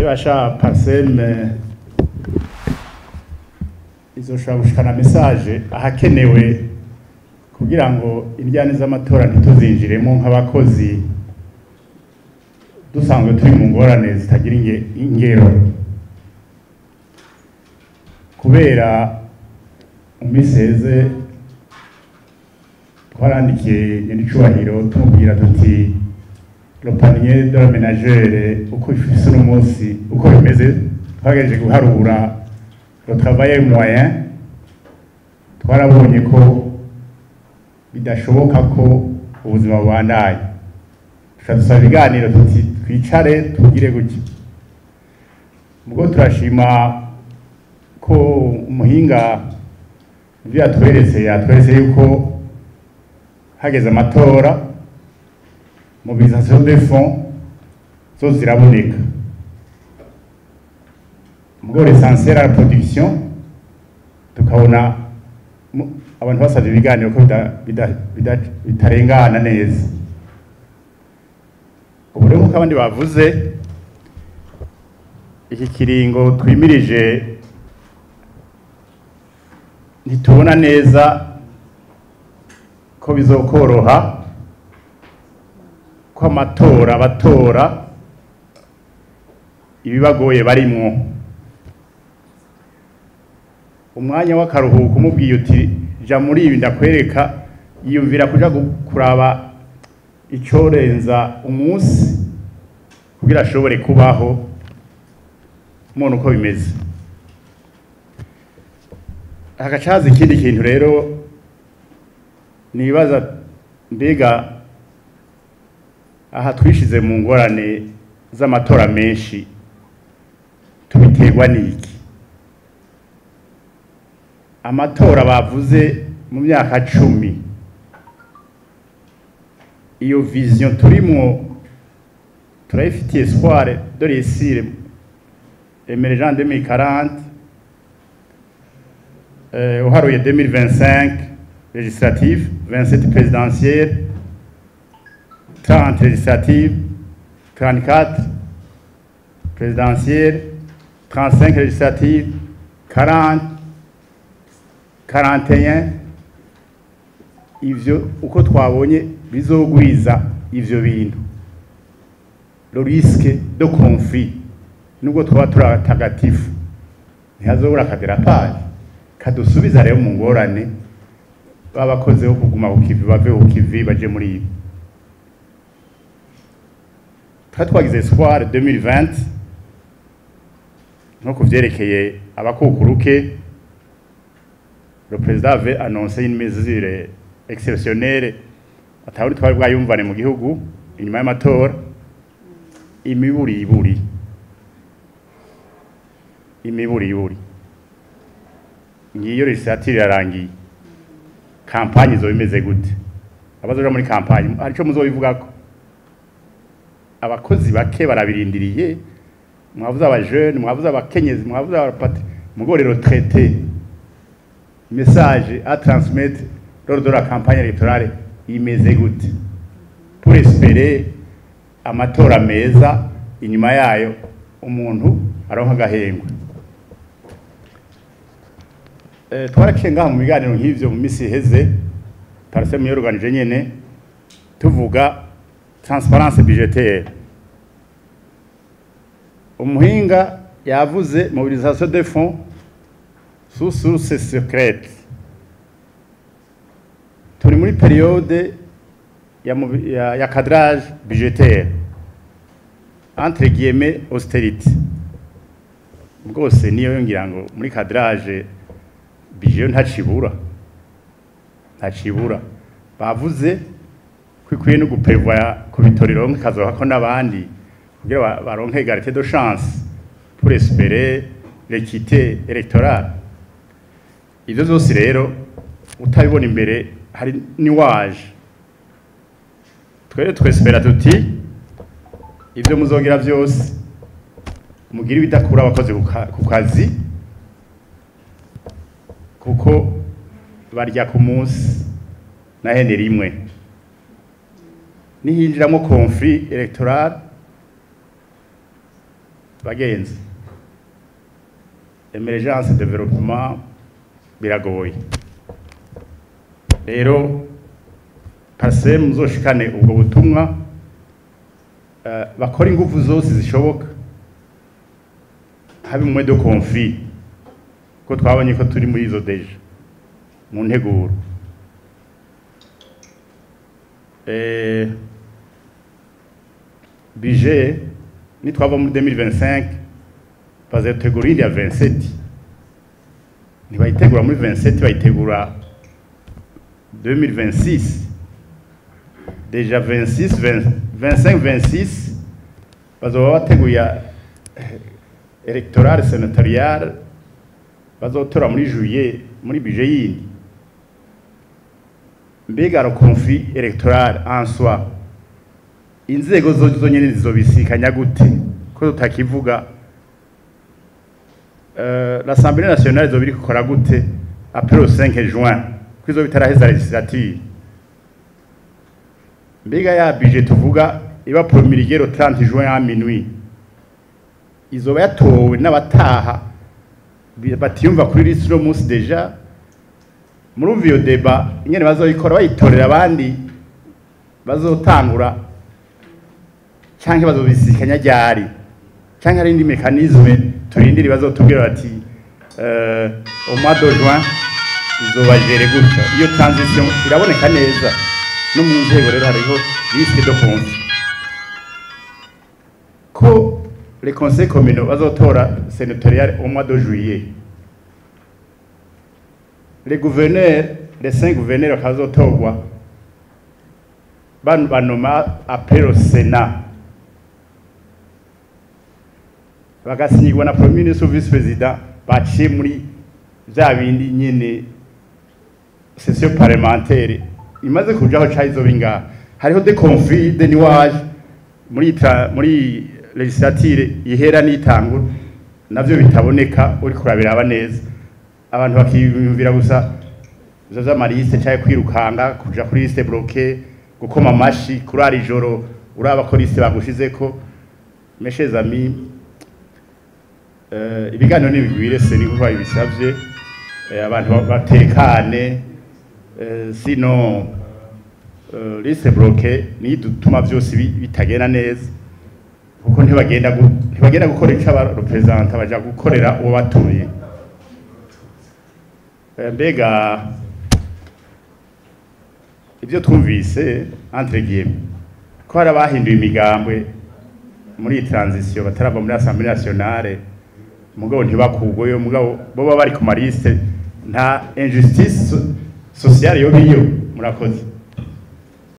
Ibasha PARCEM izoshobora gushikana message ahakenewe kugira ngo indyane z'amatora ntituzinjiremo nk'abakozi dusanzwe turi mu ngorane zitagira ingero, kubera umiseze twarandikiye nyiricubahiro tumubwira tuti le panier de la ménagère uko ifise uno munsi uko bimeze, twagerageje guharura le travail moyen, twarabonye ko bidashoboka ko ubuzima bubandanye. Dusaba ibiganiro tuti twicare tugire gutya. Ubwo turashima ko umuhinga ivyo yatweretse yuko hageze amatora mobilisation des fonds zo ziraboneka, ubwo l'essentiel à la production tukabona abantu basavye ibiganiro ko bitarengana neza. Ubu rero nk'uko abandi bavuze, iki kiringo twimirije ntitubona neza ko bizokoroha ko amatora abatora ibibagoye barimwo. Umwanya w'akaruhuko umubwiye uti ja muri ibi ndakwereka, yiyumvira kuja kuraba icorenza umunsi kugira ashobore kubaho mubona uko bimeze. Hagacaza ikindi kintu rero nibaza, mbega aha twishize mu ngorane z'amatora menshi tubiterwa n'iki? Amatora bavuze mu myaka 10, iyo vision turimwo turayifitiye espoir de réussir émergent 2040, uharuye 2025 législative, 27 présidentielle, 30 législative, 34 présidentielle, 35 législative, 40, 41. Ivyo uko twabonye bizogwiza ivyo bintu, le risque de conflit, nubwo twaba turatagatifu ntihazobura akadérapage kadusubiza rero mu ngorane babakoze ho kuguma ku kivi, bave ku kivi baje muri ibi. Twari twagize espoir 2020 nko kuvyerekeye abakukuruke, le président avait annoncé une mesure exceptionnelle atawuri twari bwayumvane mu gihugu inyuma y'amatora, imiburiburi imiburiburi ngiyo législative yarangiye, campagne izoba imeze gute? Abazoja muri campagne hari ico muzobivugako? Abakozi bake barabirindiriye. Mwavuze abajene, mwavuze abakenyezi, mwavuze abapati, mugo rero traité message à transmettre lors de la campagne électorale imeze gute pour espérer amatora meza, inyuma yayo umuntu aronka agahengwe? Twaraciye ngaha mu biganiro nk'ivyo mu misi iheze, PARCEM yorganije nyene, tuvuga transparence budgétaire. Umuhinga yavuze mobilisation des fonds sous source secrète. Turi muri période ya cadrage budgétaire, entre guillemets austérité, bwose niyo ngira ngo muri cadrage budget ntacibura, ntacibura. Bavuze ko ikwiye no guprévoir ku bitorero kazoha ko n'abandi kugira baronke égalité de chance pour espérer l'équité électorale. Ivyo vyose rero utabibona imbere hari niwaje twere twespera tuti ivyo muzogira vyose mugira ibidakura abakozi ku kazi, kuko barya ku munsi na hene rimwe. Nihinjiramo conflit électoral Bagenzi, émergence, développement biragoye. Rero pase muzoshikane ubwo butumwa, bakora ingufu zose zishoboka habe moins de conflit, ko twabonye ko turi muri izo déjà mu nteguro. Budget nitwava muri 2025, bazotegura indi ya 27. Ntibayitegura muri 27, bayitegura 2026 déjà. 26, 20, 25, 26 bazoba bateguye électoral, sénatorial, bazotora muri juillet muri budget yindi. Mbega le conflit électoral en soi, inzego zo zonyene zizobisikanya gute ko tutakivuga? L'Assemblée nationale izoba iriko ikora gute après le 5 juin, ko izoba itaraheza législature? Mbega ya budget tuvuga iba promulguée le 30 juin à minuit, izoba yatowe n'abataha batiyumva kuri liste uno munsi déjà? Murumva iyo débat ingene bazoyikora, bayitorera abandi bazotangura, canke bazobisikanya ryari, canke hari indi mécanisme turindiri bazotubwira bati au mois de juin izoba géré gutya? Iyo transition iraboneka neza no mu nzego. Rero hariho risque de conflit ko les conseils communaux bazotora sénatorial au mois de juillet, les gouverneurs, les cinq gouverneurs bakazotorwa banoma après le Sénat, bagasinyirwa na premier ministre, vice président, baciye muri vya bindi nyene session parlementaire imaze kujaho. Ca izoba ingaha hariho des conflits, des nuages muri législature ihera n'itangura, navyo bitaboneka. Uri kurabiraba neza, abantu bakiyumvira gusa ivyo vy'ama listes, canke kwirukanga kuja kuri liste bloquée, gukoma amashi, kurara ijoro uraba ko liste bagushizeko. Mes chers amis, ibiganiro nibigwire, se niko babisavye, abantu batekane. Sinon liste bloquée niyo idutuma vyose bitagenda neza, kuko ntibagenda gukora ico abarepresenta, baja gukorera uwo batuye. Mbega ibyo twumvise, entre guillemets, ko hari abahinduye imigambwe muri iyi transition batarava muri Assemblée nationale, mugabo ntibakugweyo, mugabo bo baba bari ku ma listes, nta injustice sociale yo biyo? Murakoze.